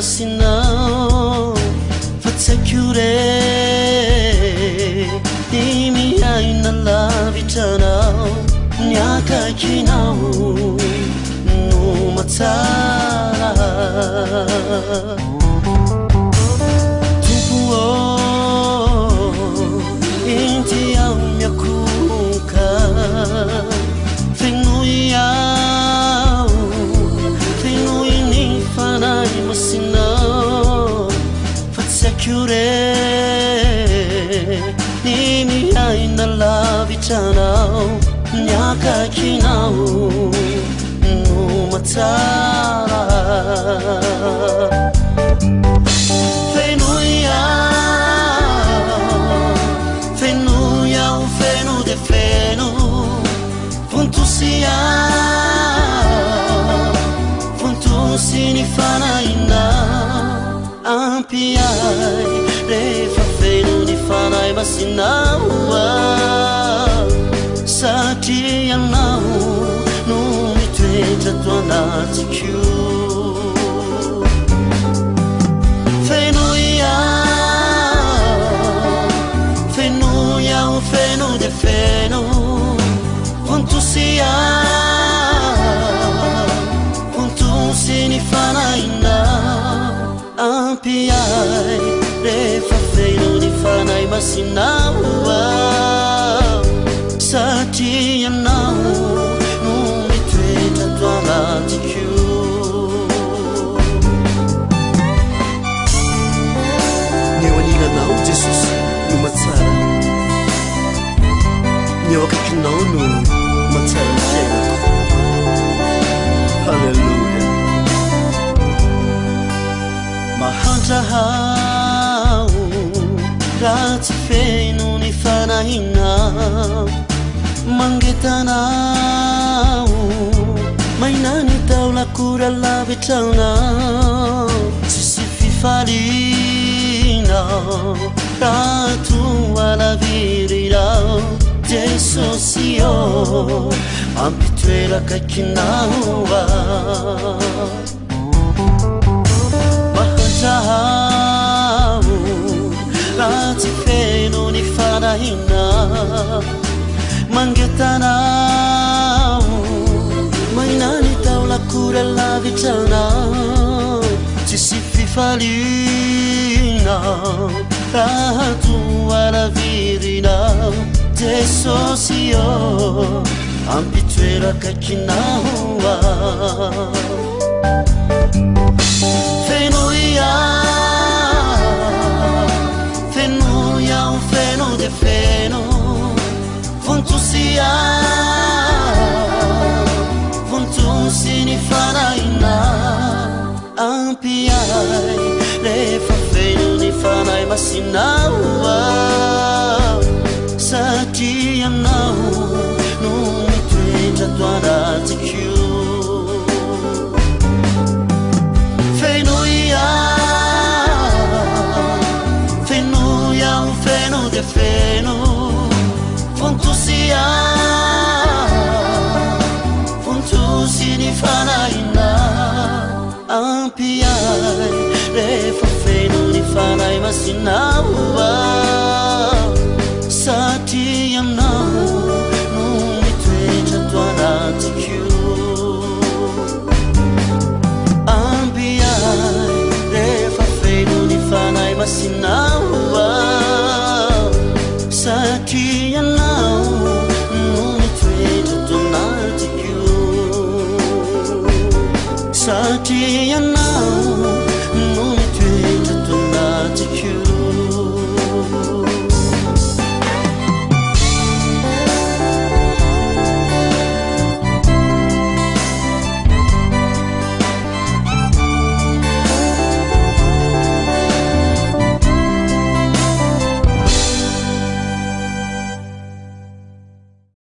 Masinao fa tsy haiko re ny miaina lavitra anao, ny akaikinao no mahatsara. Tompo ô, inty aho miakohoka, fenoy aho, fenoy ny Fanahy Masinao fa tsy haiko re ny miaina lavitra anao, ny akaikinao no mahatsara. Fenoy aho, fenoy aho, feno dia feno, vontosy aho, vontosy ny Fanahinao, ampy ahy rehefa feno ny Fanahy Masinao aho, satria ianao no mitoetra ato anatiko. Fenoy aho, fenoy aho, feno dia feno, vontosy aho, vontosy ny Fanahinao, ampy ahy rehefa feno ny Fanahy Masinao aho, satria ianao no mitoetra ato anatiko. Ny eo anilanao Jesosy no mahatsara, ny eo akaikinao no mahatsara ny fiainako. Haleloia. Mahantra aho raha tsy feno ny Fanahinao, mangetana aho, maina ny taolako raha lavitra anao, tsisy fifaliana raha toa lavirinao. Jesosy ô, ampitoera akaikinao aho. Mahantra aho raha tsy feno ny Fanahinao, mangetana aho, maina ny taolako raha lavitra anao, tsisy fifaliana raha toa lavirinao. Jesosy ô, ampitoera akaikinao aho. Fenoy aho, fenoy aho, feno dia feno, vontosy aho, vontosy ny Fanahinao, ampy ahy rehefa feno ny Fanahy Masinao aho, satria ianao no mitoetra ato anatiko. Fenoy aho, fenoy aho, feno dia feno, vontosy aho, vontosy ny Fanahinao, ampy ahy rehefa feno ny Fanahy Masinao aho, satria ianao no mitoetra ato anatiko. Ampy ahy rehefa feno ny Fanahy Masinao aho, satria ianao no mitoetra ato anatiko, satria ianao